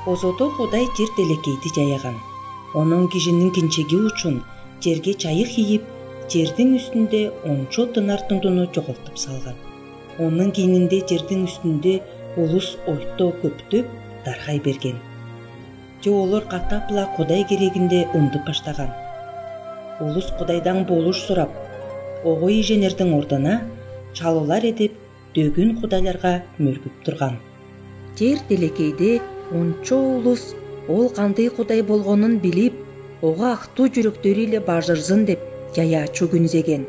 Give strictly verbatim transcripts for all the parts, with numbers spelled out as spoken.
Озодо Кудай жер-делегейди жаяан. Онон кижининъ кинчеги учун жерге жайык ийип, жердинъ уьстинде ончо тынар тундуну жоголтуп салган. Онынъ кийининде жердинъ уьстинде улус ойто коьптеп, даргай берген. Же олар катап-ла Кудай керегинде ундуп баштаган. Улус Кудайдан болуш сорап, ого иженердинъ ордына чалуулар эдип, дөгуьн кудайларга мөргип турган. Жер-делегейде ончо улус ол кандый Кудай болгонын билип, ога ахту-жуьректери-ле бажырзын деп, жаяачу куьнзеген.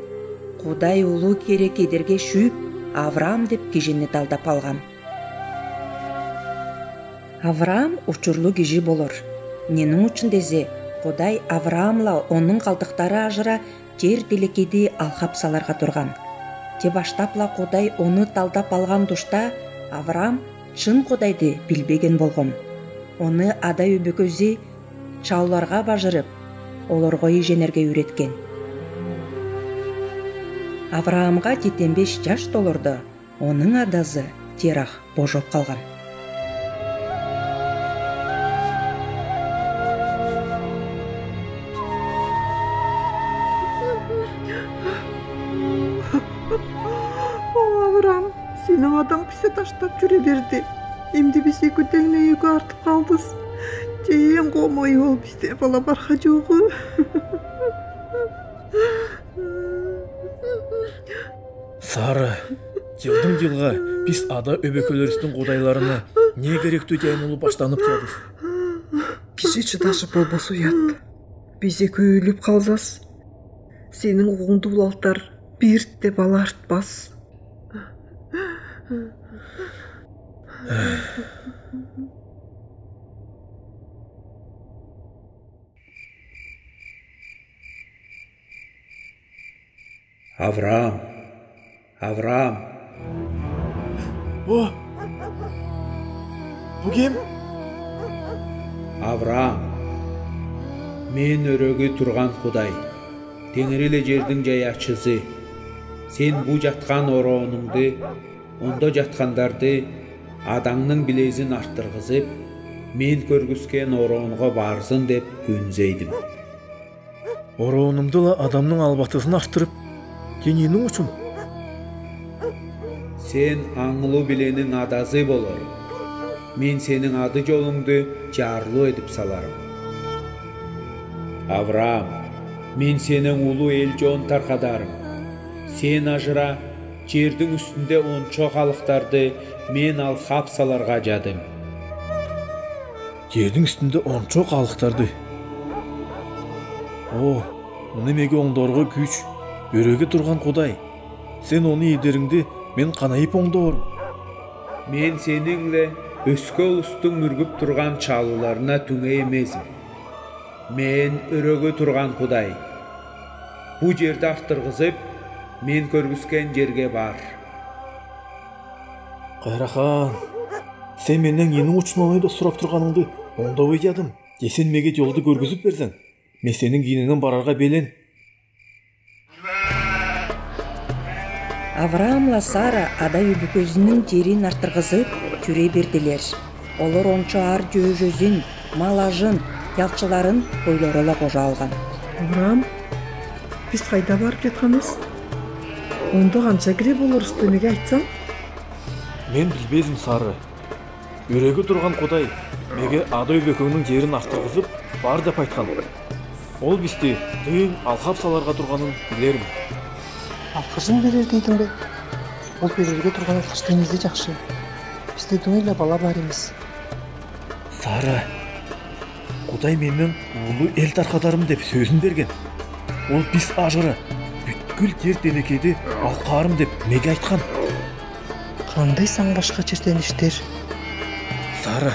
Кудай улуг керек эдерге шүүп, Авраам деп кижини талдап алган. Авраам учурлу кижи болар. Ненинъ учун дезе, Кудай Авраамла онынъ калдыктары ажыра жер-делегейди алхап саларга турган. Же баштап-ла Кудай оны талдап алган тушта Авраам шын Кудайды билбеген болган. Оны ада-өбекези чалууларга бажырып, оларга иженерге уьйреткен. Авраамга жетен беш жаш толарда, онынъ адазы Терах божап калган. О, Авраам, сенинъ аданъ бисти таштап жуьре берди. Эмди биз экеуден гинеге артып калдыс. Же энъ коома йол бисте бала барха жок. Сара, йылдан йылга биз ада-өбекелеривистинъ кудайларына не керекти таян улу баштанып килдис. Бизге чыдашып болбас уят. Биз экеуленип калсас, сенинъ улуңда улалтар бир де бала артпас. Авраам, Авраам. О! Бу ким? Авраам, мен Оьреги турган Кудай, теңири ле жердинъ жаяачысы. Сен бу жаткан ороонуңду, онда жаткандарды, адаңнынъ билезин арттыргызып, мен коьргискен ороонга барзын деп куьнзейдим. Ороонумда ла адамнынъ албатызын арттырып, теңининъ учун? Сен анълу билениң адазы болорунъ. Мен сенинъ ады-жолуңду жарлы эдип саларым. Авраам, мен сенинъ улуг эл-чон таркадарым. Сен ажыра, жердинъ уьстинде ончо халктарды мен алхап саларга жадым. Жердинъ уьстинде ончо халктарды. О, муну меге оңдорга куьш, Оьреги турган Кудай. Сен оны эдериңде мен канайып оңдорум. Мен сенинъ ле оьске улустунъ мөргип турган чалууларына туьнге эмезим. Мен Оьреги турган Кудай. Бу жерди арттыргызып, мен коьргискен жерге бар. Кайрахан, сен менден ненинъ учун олай деп сурап турганынъды оңдабай чадым. Же сен меге йолду коьргизип берсенъ, мен сенинъ кийининънен барарга белен. Авраамла Сара ада-өбекезининъ жерин арттыргызып, чура бердилер. Олар ончо ар-чөжезин, мал-ажын, ялчыларын, койлары ла кожа алган. Авраам, биз кайда барып жатканбыз? Онда канча кире болурбуз, меге айтсанъ? Мен билбезим, Сара. Оьреги турган Кудай меге ада-өбекеңнинъ жерин арттыргызып бар деп айткан. Ол бисти тыйын алхап саларга турганын билерим. Алхызын берер дейдинъ бе? Ол берерге турган алхыздан эсе жакшы. Бизде тыйын ла бала бар эмес. Сара, Кудай мен уллу эл таркадарым деп соьзин берген. Ол биз ажыра, путкыл жер-делегейди алкаарым деп меге айткан. Кандай саңбашка чиртеништер. Сара,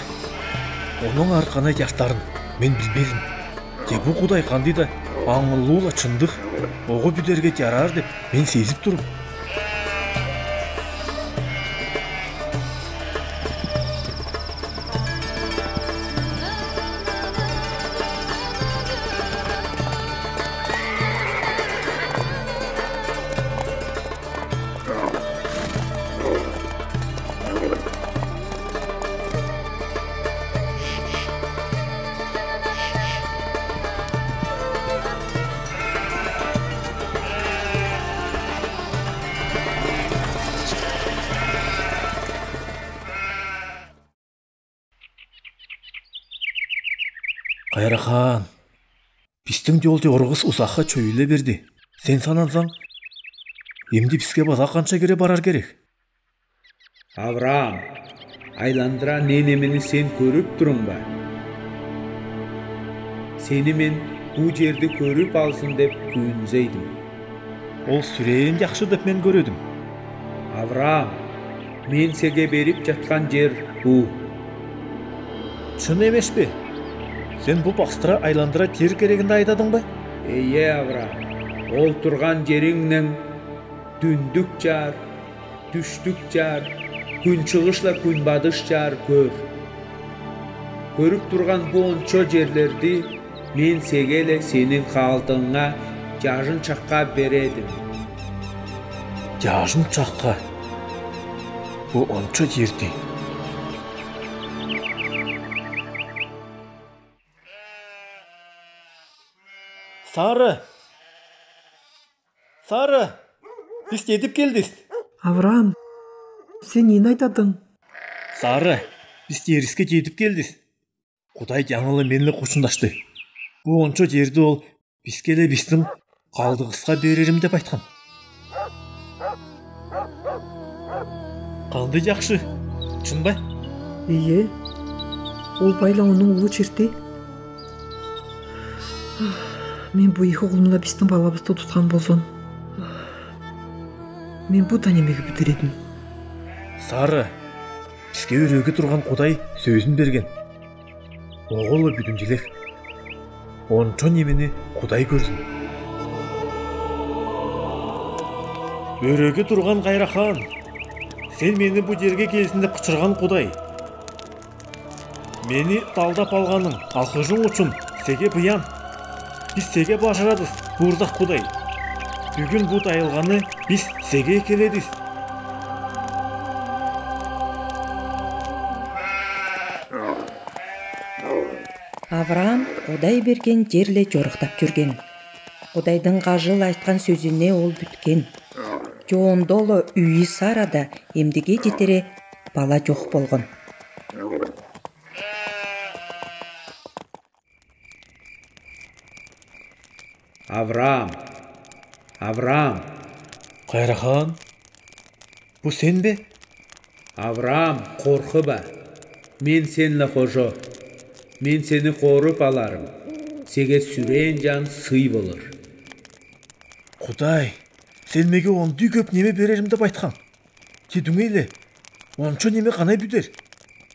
онынъ арканы ястарын мен билбезим. Тек бу Кудай кандый да анълу ла чындык, ога пударга ярар деп мен сезип турам. Кайрахан, бистиң тёлди оргыс узахха чоюлла берди. Сен санансаң, эмди биске база канча кире барар керек? Авраам, айландыра не немени сен кӧрүп туруң ба? Сени мен бу черди кӧрүп алсын деп күүнзейдим. Ол сүрөөн чахшы деп мен кӧрөдүм. Авраам, мен сеге берип чаткан чер бу. Чын эмес пе? Сен бу пастыра айландыра чер керегинде айтадың ба? Ийе, Авраам, ол турган чериңнен дүндүк чаар, түштүк чаар, күнчыгыш ла күнбадыш чаар көр. Кӧрүп турган бу ончо черлерди мен сеге ле сениң каалдыгыңа чажын чакка бередим. Чажын чакка бу ончо черди. Сара! Сара! Бис чедип келдис. Авраам, сен нени айтадың? Сара, бис черлиске чедип келдис. Кудай чаңы ла менле кучундашты. Бу ончо черди ол биске ле бистиң каалдыгыска берерим деп айткан. Кандай чахшы, чын ба? Ийе, ол байлап ону улу черти. Мен бу эки кулумда бистиң балабысты туткан болзам, мен бу да немеге бүтер эдим. Сара, биске өрөөге турган Кудай сөзүн берген. Ога ла бүдүн чилек. Ончо немени Кудай көрзүн. Өрөөге турган Кайрахан, сен мени бу черге келсин деп кычырган Кудай. Мени талдап алганың, алхыжың учун сеге быян. Бис сеге бажарадыс, буурзак Кудай. Бюгюн бу тайылганы бис сеге экеледис. Авраам Кудай берген черле чорыктап чүрген. Кудайдың кажыыл айткан сөзүне ол бүткен. Чоондоло үйи Сарада эмдиге четере бала чок болган. Авраам! Авраам! Кайрахан, бу сен бе? Авраам, коркуба. Мен сенле кожо. Мен сени коруп аларым. Сеге сүрөөн чан сый болур. Кудай, сен меге ондый көп неме берерим деп айткан. Тедюңей ле, ончо неме канай бүдер?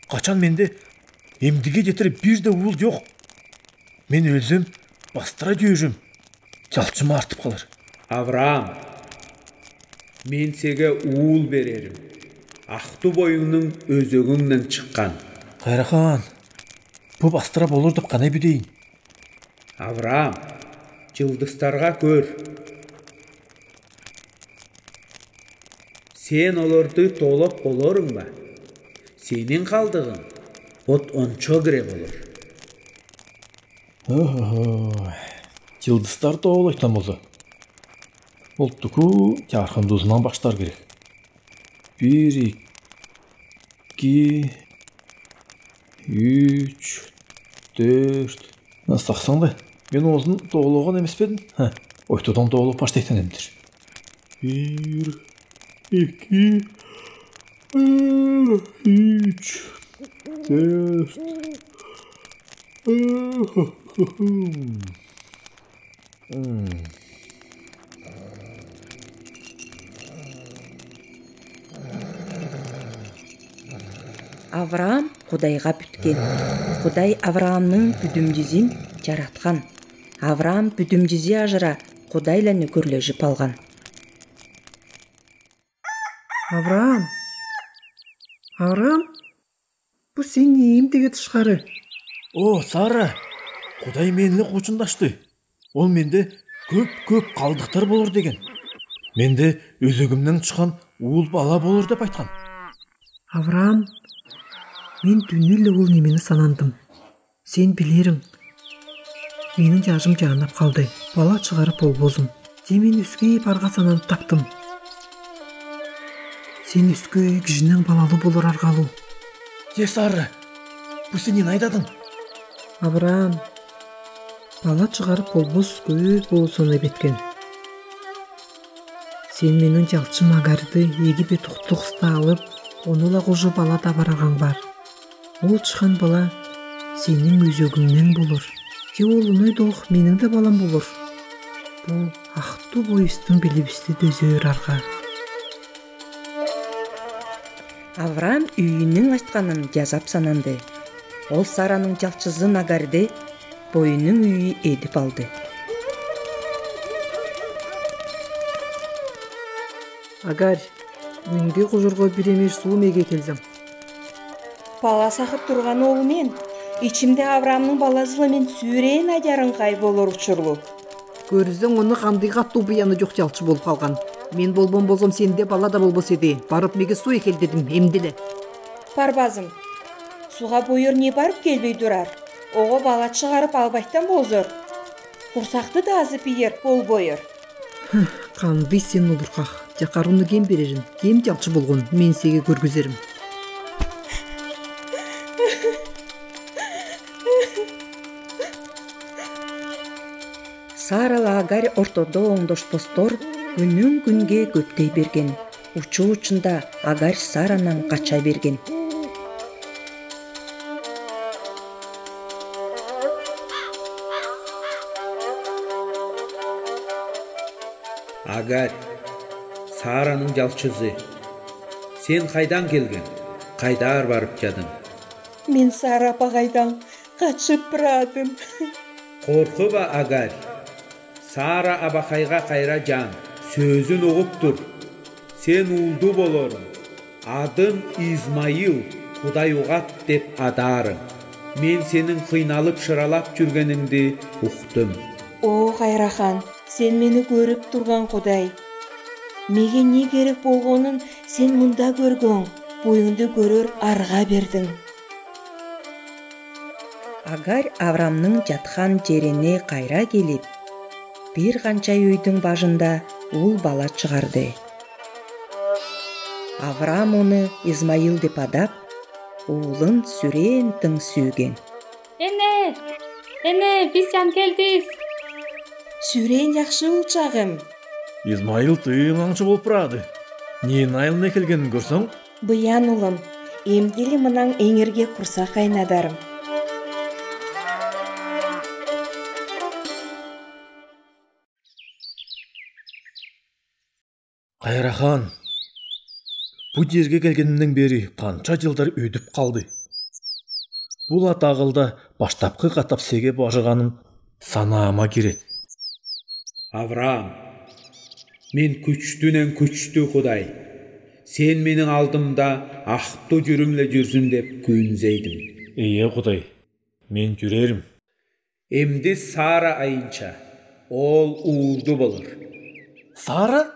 Качан менде эмдиге четер бир де уул чок. Мен өлзем, бастыра төөжем чалчыма артып калар. Авраам, мен сеге уул берерим. Ак тубоюңнуң өзөгүңнен чыккан. Кайрахан, бу бастыра болур деп канай бүдейин? Авраам, чылдыстарга көр. Сен олорду тоолап болоруң ба? Сениң каалдыгың от ончо кире болур. Охо, чылдыстар тоолайтан болза, ол тукуу чархын тузунан баштаар керек. Бир, эки, үч, дөрт. Саксаң да, мен оозун тоолооган эмеспедим. Ха, ойтудан тоолоп баштайтан эдир. Бир, эки, үч, дөрт. Авраам Кудайга бүткен. Кудай Авраамның бүдүмчизин чараткан. Авраам бүдүмчизи ажыра Кудайла нөкерлежип алган. Авраам! Авраам! Бу сен эмдиге тышкары? О, Сара! Кудай менле кучундашты. Ол менде көп-көп калдыктар болур деген. Менде өзөгүмнен чыккан уул бала болур деп айткан. Авраам, мен дүүннелде ол немени санандым. Сен билериң, мени чажым чааннап калды, бала чыгарып болбозум. Сен мени өске баарга сананып таптым. Сен өске кижинең балалы болур аргалуу. Че, Сара, бу сен нени айтадың? Авраам, Бала чыгарып болбас көвү болусон эбеткен. Сен менин чалчым Агарды эки бе тохтогуста алып, ону ла кожо бала табараргаң бар. Ол чыхан бала сенин үзөгүңнен болур. Те ол оной доох менин да балам болур. Бу ахту бойустун билибисти дөзөөр арга. Авраам үйүнүн айтканын жазап сананды. Ол Саранын чалчызын Агарды бойнунун үйү эдип алды. Агар, минге кожорго бир эмеш суу меге келзең. Бала сагып турган ол мен. Ичимде Авраамның балазы ла мен сүрен адярынғай болур учурлу. Көрзең, ону кандый катуу буяны жок чалчы болуп калган. Мен болбон болзам, сенде бала да болбас эди. Барып меге суу экел дедим, эмдиле. Барбазым. Сууга бойор не барып келбей турар. Ого бала чыгарып албайтан болзор. Курсакты да азып иер болбойор. Кандый сен улуркак. Жакар, ону кем берерин, кем чалчы болгонун мен сеге көргүзерим. Сара ла Агар ортодо оңдошпостор, күннөн күнге көптей берген. Учуу учунда Агар Саранан кача берген. Агар, Саранын чалчызы, сен кайдан келгенсен? Кайдаар барып чадың? Мен Сара апакайдан качып барадым. Коркуба, Агар. Сара абакайга кайра жан, сөзүн угуп тур. Сен уулду болорунг. Адын Измаил, Кудай угады деп адаарынг. Мен сенин кыйналып, шыралап жүргениңди уктум. О, Кайрахан, сен мени көрүп турган Кудай. Меге не керек болгонун сен мында көргенсен, буюнду көрөр арга бердинг. Агар Авраамның жаткан жерине кайра келип, бир канча үйдүн бажында уул бала чыгарды. Авраам ону Измаил деп адап, уулун сүрен тың сүйген. Эне, эне, биз жан келдибиз. Сүрен жакшы, уулчагым. Измаил тыйын аңчы болуп барады. Нени айылына келгенин көрсең? Буян, улум, эмдиле мындан эңирге курсак кайнадырым. Кайрахан, бу жерге келгенимнен бери канча жылдар өтүп калды. Бул атагылда баштапкы катап сеге бажыганым санаама кирет. Авраам, мен күчтүнен күчтү Кудай. Сен менин алдымда ахту жүрүмле жүрзүн деп күүнзейдим. Ийе, Кудай, мен жүрерим. Эмди Сара айынча, ол уулду болур. Сара?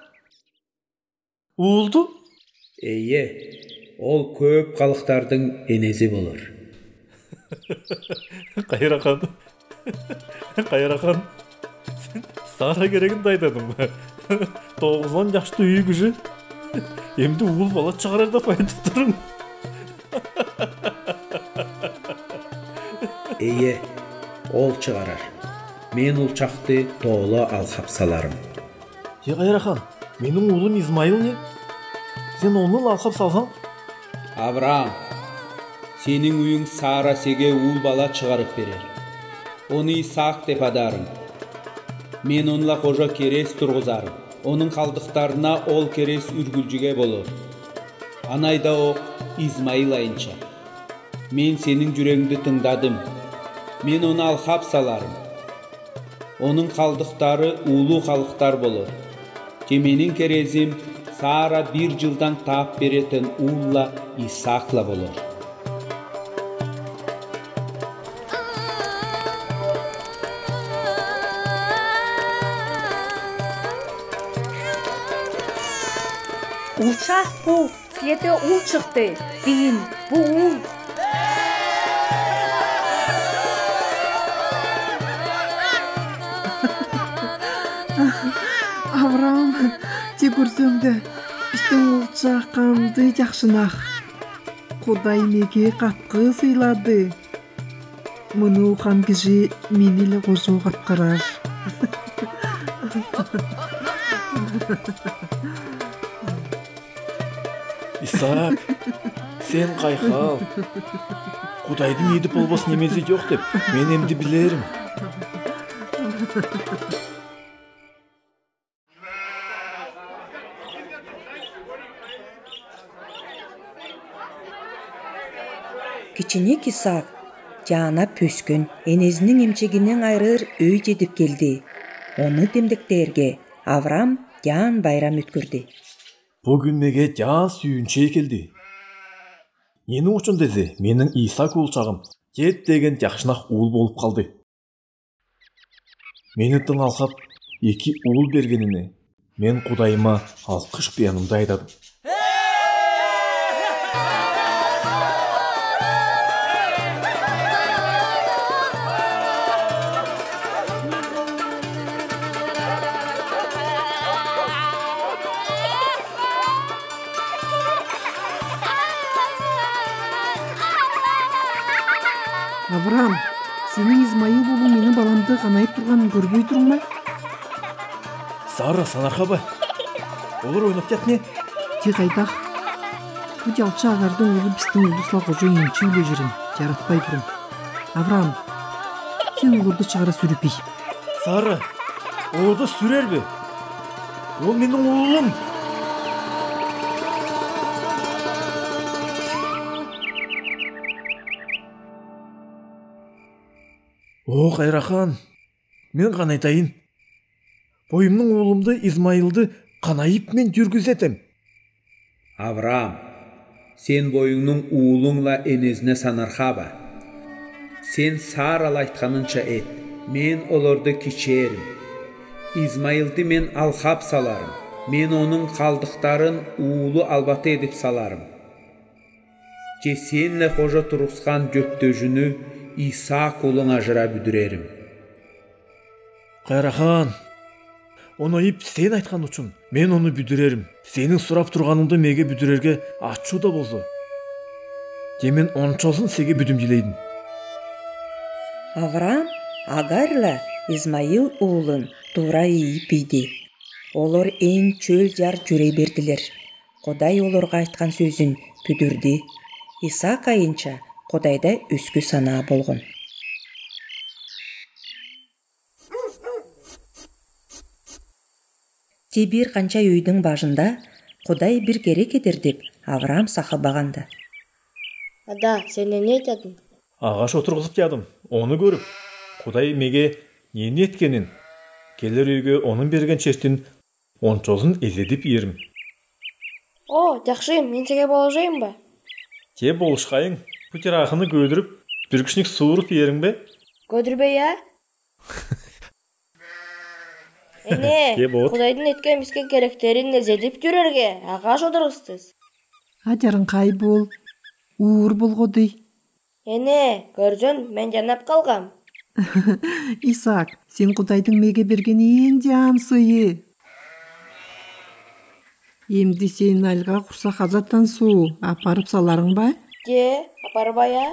Уулду? Ийе, ол көп калыктардын энеси болур. Кайрахан. Кайрахан. Сен Сара керегин да айтадың ба? Тогузон жашты үй кижи. Эмди уул бала чыгарар деп айтып турдуң. Ийе, ол чыгарар. Мен ол чакты тооло алхап саларым. Че, Кайрахан, менин уулум Измаил не? Сен ону ла алхап салсаң? Авраам, сенин үйюң Сара сеге уул бала чыгарып берер. Ону Исаак деп адаарың. Мен онула кожо керес тургузарым. Онун калдыктарына ол керес үргүлчүге болур. Анайда ок Измаил айынча. Мен сенин жүрегиңди тыңдадым. Мен ону алхап саларым. Онун калдыктары улуу калыктар болур. Че менин керезим Сара бир жылдан таап беретин уулла Исаакла болур. Уулчак бу, силерде уул чыкты, бийин, бу уул. Авраам, че көрсең да, бистиң уулчак кандый жакшынак. Кудай меге каткы сыйлады. Муну ухан кижи мениле козу каткарар. Исаак, сен кайхал. Кудайдың ниити болбас немеси йок деп мен эмди билерим. Кичинек Исаак тяанап өскен, энезининъ эмчегинен айырыр ой чедип келди. Оны демдектээрге Авраам тяан байрам өткерди. Бугюн меге тяан сүйинче келди. Нени учун дезе, менинъ Исаак уулчагым теп-тегин тахшынак уул болып калды. Мени тынъ алхап, эки уул бергенине мен Кудайыма алкыш пиянымды айтадым. Авраам, сенинъ Измаил улунъ меним баламды канайып турганын кёрбей турунг ба? Сара, санарха ба? Олар ойнап тият не? Тек кайдах. Бу чалчы Агардынъ улу бистинъ улусла кожо энчи уйлежирин яратпай турам. Авраам, сен оларды чыгара сюрюп ий. Сара, оларды сюрер бе? Ол менинъ уулум. О, кайрахан, мен канайтайын. Бойымнынъ уулумды Измаилды канайып мен тюргюзетем. Авраам, сен бойыңнынъ уулуңла энезине санарха ба? Сен Саралы айтканынша эт, мен оларды кичээрим. Измаилди мен алхап саларым, мен онынъ калдыктарын уулу албаты эдип саларым. Же сенле кожо тургускан чөптөжүню Исаак уулунга ажыра бүдүрерим. Кайрахан, ону ийип сен айткан учун мен ону бүдүрерим. Сенинъ сурап турганынъды меге бүдүрерге ачуу да болза, же мен ончозун сеге бүдүмчүлейин. Авраам Агарла Измаил уулун туура ийип ийди. Олар эң чөл чар жюрей бердилер. Кудай оларга айткан сөзюн бүдүрдю. Исаак айынча Кудайда өскү санаа болган. Тебир канча өйдүнъ бажында Кудай бир кере кедер деп Авраам сакылбаган-да. Ада, сен эмне этединъ? Агаш отургузуптадым. Ону көрюп, Кудай меге нени эткенин, келер өйге онунъ берген чертин ончозун эзедип ийерим. О, жакшы, мен сеге болушайын ба? Же болушкайын. Бу чырахыны көөдүрүп, бир кишник сууруп ийеринъ бе? Көөдүрбей, а? Эне, Кудайдынъ эткен биске керектерин эзедип юрерге агаш отургузтуз. Ачарынъ кай бол, уур болгодуй. Эне, көрзөң, мен жанап калгам. Исаак, сен Кудайдынъ меге берген эң жаан сыйы. Эмди сен Нальга курсак азаттан суу апарып саларынъ ба? Же, апарбай, а?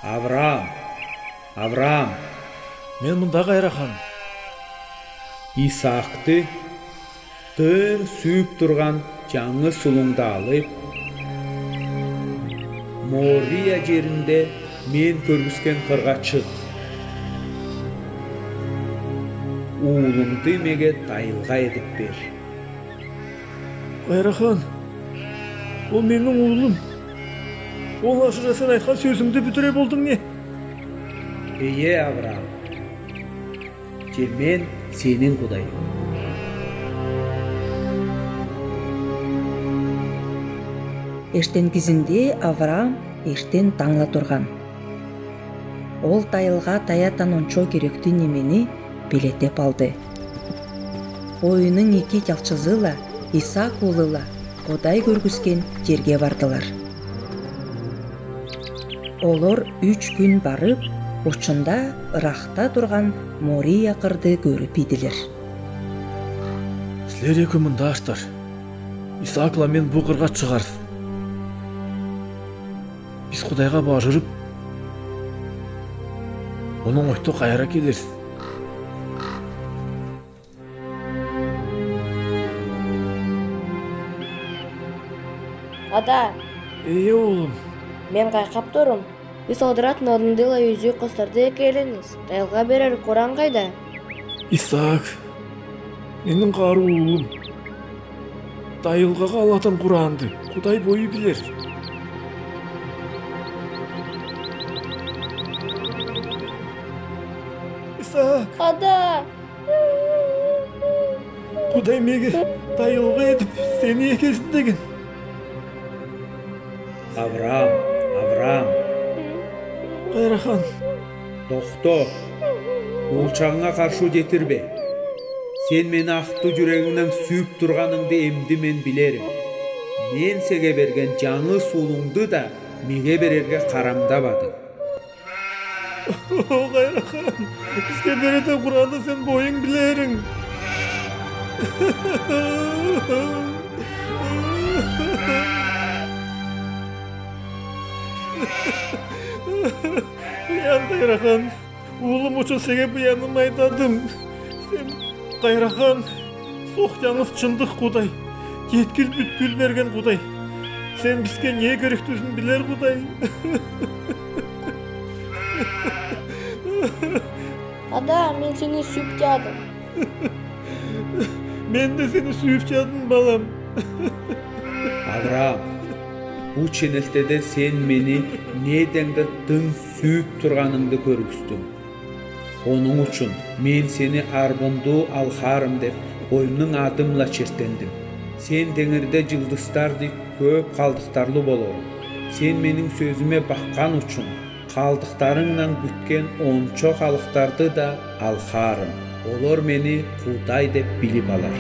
Авраам, Авраам. Мен мында, кайрахан. Исаакты, тың сүүп турган жаңыс улуңду алып, Мория жеринде мен көргүскен кырга чыг. Уулуңду меге тайылга эдип бер. Кайрахан, ол менинъ уулум. Ол ажыра сен айткан сөзюмдю бүдүре болдунъ не? Ийе, Авраам. Же мен сенинъ Кудайынъ. Эртенгизинде Авраам эртен таңла турган. Ол тайылга таятан ончо керекти немени белетеп алды. Ойынынъ эки чалчызы-ла, Исаак уулу-ла Кудай көргүскен жерге бардылар. Олар үч кюн барып, очунда ыракта турган Мория кырды көрүп ийдилер. Силер экөө мында аштар. Исаакла мен бу кырга чыгарбыз. Бис Кудайга бажырып, Онуң ойто кайра келербиз. Ада! Ие, улум. Мен кайкап турам. Бис одырат нодындыла юзюк костарды экеленис. Тайылга берер куран кайда? Исаак, менин каруу улум. Тайылгага алатан куранды Кудай бою билер. Исаак! Ада! Кудай меге тайылга эдип сени экезин деген. Авраам, Авраам! Кайрахан. Тохто, куулчагыңа каршылык этирбе. Сен мени ахты журегиңнен сюйип турганыңды эмди мен билерим. Мен сеге берген жангыс улуңду да меге берерге карамдабадың. О, кайрахан, биске беретен куранды сен бойың билериң. Буян, кайрахан. Улум учун сеге буянымды айтадым. Сен кайрахан, сох жангыс чындык Кудай, четкил-бүткүл берген Кудай. Сен биске не керектигин билер Кудай. Ада, мен сени сюйип чадым. Мен де сени сюйип чадым, балам. Авраам, бу ченелтеде сен мени не деңде тың сюйип турганыңды көргүстүң. Онуң учун мен сени арбындуу алхарым деп, бойымнуң адым-ла чертендим. Сен теңирде жылдыстар дек көөп калдыктарлы болорунг. Сен менин сөзюме баккан учун, калдыктарыңнаң бүткен ончо калдыктарды да алхарым. Олор мени Кудай деп билип алар.